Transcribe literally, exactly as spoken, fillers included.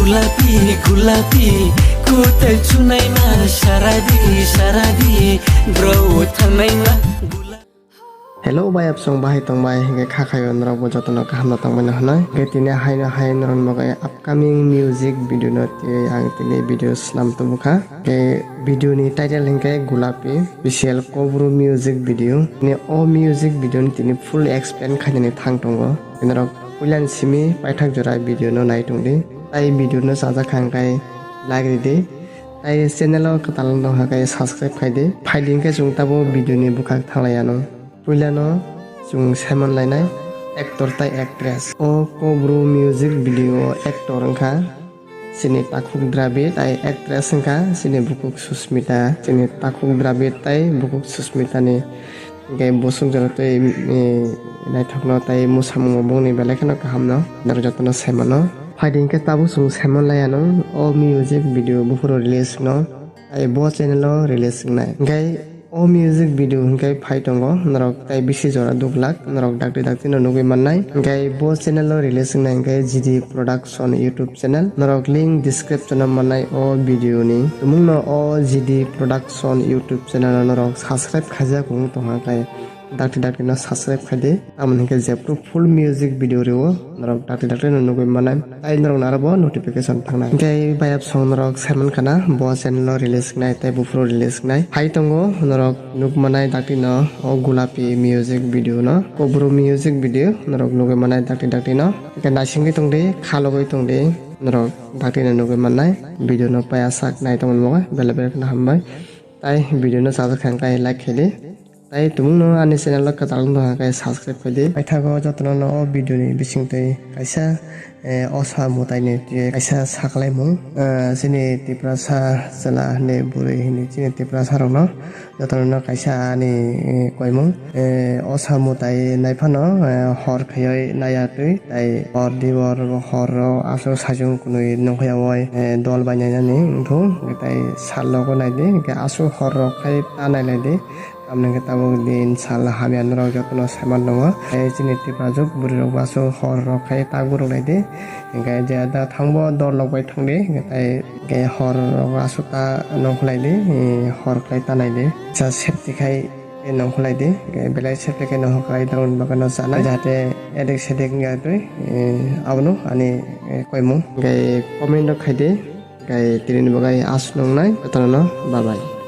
Gulapi, gulapi, kutai chunai ma, saradi, saradi, bro thangnai ma. Hello, bayap song bahai tong bai, hingke kha khayo norok bo jotono kaham no tong bai no hwnoi. Hingke tini haino hai norok ni bagwi upcoming music video no tei ang tini video swnam tubu kha. Hingke video ni title hingke Gulapi, special Kobru music video. Ni o music video ni tini full explain khainani thang tongo. Norok puilan simi paithak jora video no nai tong di. Tai video no chajak kha hingke like ridi. Tai channel o kwtal wng tong kha khe subscribe khai di. Phai di hingke chwng tabo video ni bwkhak thanglai anw. Puilano chwng saiman lainai actor tai actress. O Kobru music video actor wngkha chini takhuk Dravid, tai actress wngkha chini bukhuk Susmita. Chini takhuk Dravid tai bukhuk Susmita ni hingke bwswk jora tei, eh, naithokno tai mwsamungo bongni belai kheno kahamno norok jotono saimano. Phai di hingke tabuk chwng saiman lai anw o music video buphuru release no. Tai bo channel o release wngnai. Hingke o music video hingke phai tongo, norok tai bisi jora duk lak, norok dakti dakti no nugui mannai. Hingke bo channel o release wngnai hingke G D Production YouTube channel. Norok link description o mannai o video ni. Tumung no o G D Production YouTube channel o norok subscribe khaijak wng tongkha khe dakti dakti no subscribe khai di. Tamoni hingke jephru full music video rwo norok dakti dakti no nugui mannai. Tai norok naro bo notification thangnai. Hingke bayap song norok saiman khana bo channel o release wngnai tai buphuru release wngnai. Hai tongo norok nuk manai dakti no o Gulapi music video no, Kobru music video norok nugui manai dakti dakti no. Hingke naisingwi tong di, khalogwi tong di, norok dakti no nugui mannai. Video no paya sak nai tongmani bagwi belai belai kheno hambai. Tai video no chajak kha hingke like khai di. Tai tumung no ani channel o kwtal wng tong kha khe subscribe khai di. Paithago jotono no o video ni bising twi kaisa, eh, osa mwtai ni twi kaisa saklaimung, eh, chini Tiprasa chwla hinwi bwrwi hinwi chini Tiprasa rok no jotono no kaisa ani, eh, koimung, eh, osa mwtai nai phano, eh, hor khaiwi naiya twi tai hor di hor hor rok aswk sajwng kwnwi nongkhorya oi, eh, dol bai nainani wngthung tai sal logo nai di hwnkhe aswk hor rok khai ta nai lai di. Tamoni hwnkhe tabuk din sal hamya norok jotono saiman tongo. Tei chini Tiprajwk bwrwirok basu hor rok khai tak buruk lai di. Hwnkhe je da thangbo dor lok bai thang di. Hwnkhe tai hwnkhe hor rok aswk ta nongkhlai di, hor khlai ta nai di. Sa safety khai nongkhlai di. Hwnkhe belai safety khai nongkhlai di, aboni bagwi no chanai. Jahate edik sedik wngya twi, abono ani koimung. Hwnkhe comment rok khai di. Hwnkhe tini ni bagwi aswk nongnai. Jotono no bye bye.